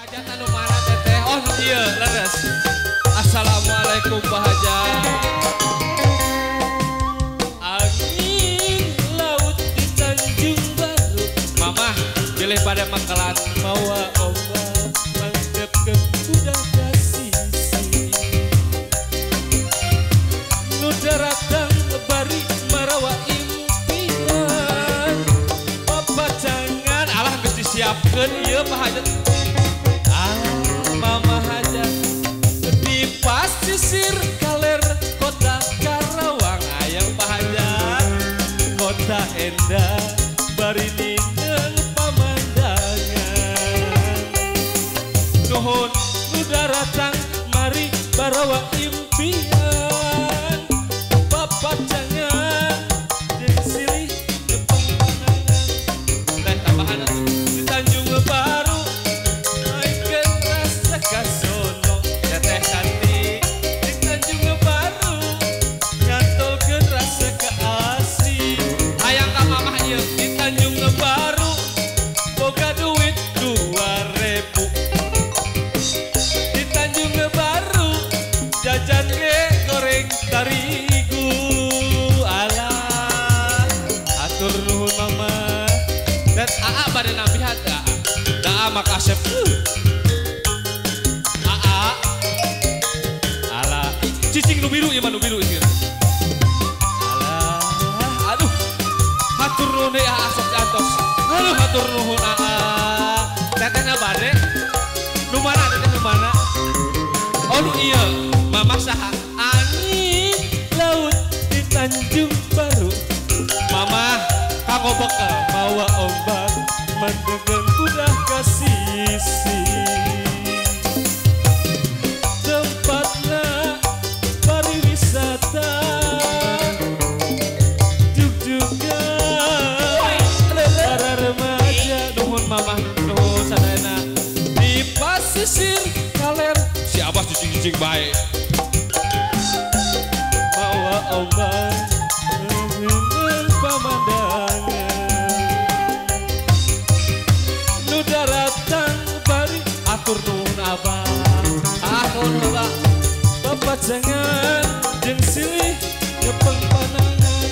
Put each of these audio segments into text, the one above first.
Hajatan nu mana teteh? Oh nu ieu leres. Assalamualaikum Pak Hajat. Angin laut di Tanjung Baru. Mamah pilih pada makalan mawa ombak mangkep ke kuda kasisi. Nu daratang bari marawa impian. Papacangan alah geus disiapkeun ieu Pak Hajat. Mama Hajat di pasisir kaler kota Karawang ayam Pak Hajat kota endah bari nineng pamandangan nuhun nu daratang mari barawa impian papacangan jeung silih jepang panangan teh tambahan di Tanjung Baru kasono teteh cantik di Tanjung Baru nyantolkeun rasa keasih hayang ka mamah ieu di Tanjung Baru boga duit 2000 di Tanjung Baru jajan ge goreng tarigu alah atur nuhun mama dan aa bade nambihan teh aa da aa mah kasep. Cicing nu biru ieu mah nu biru ieu. Alah, aduh. Hatur nuhun deui aa sok diantos. Aduh hatur nuhun aa. Tetehna bade? Nu mana teteh nu mana? Oh nu ieu, mamah saha? Angin laut di Tanjung Baru. Mamah kanggo bekel mawa ombak mandegeng kuda kasisi. Tempatna pariwisata juga para remaja nuhun mamah nuhun sadayana di pasisir kaler si abah cicing-cicing bae mawa ombak pemandangan nu daratang bari atur nuhun abah atur abah papacangan jeung silih nyepeng panangan.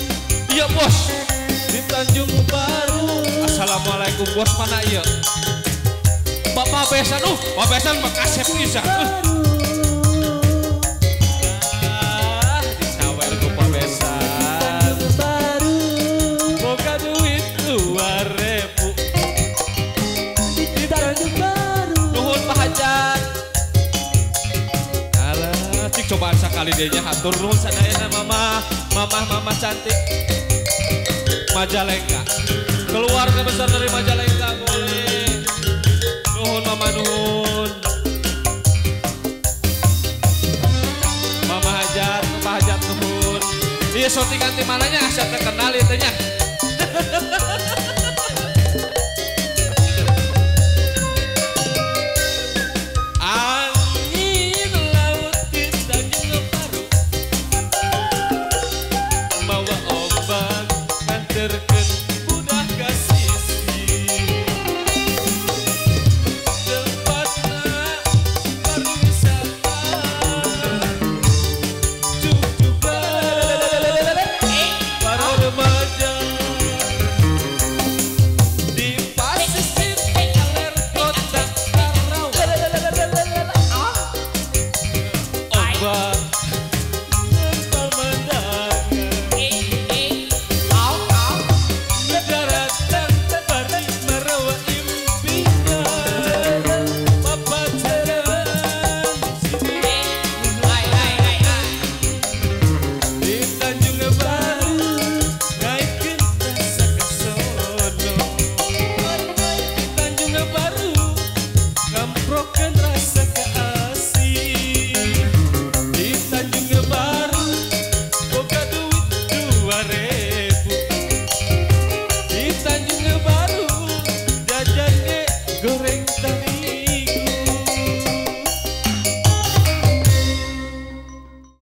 Iya bos di Tanjung Baru. Assalamualaikum bos mana iya? Bapak besan Bapak besan mah kasep pisan. Ah, disawer ku Pak besan. Baru boga duit 2000 di Tanjung Baru. Nuhun Pak Hajat. Cik cobaan sakali deh nya hatur nuhun sadayana mama, mama mama cantik Majalengka. Keluarga besar dari Majalengka boleh. Nuhun mama nuhun. Mama Hajat, Pak Hajat nuhun. Iya syutingan di mananya asa terkenal ieu teh nya.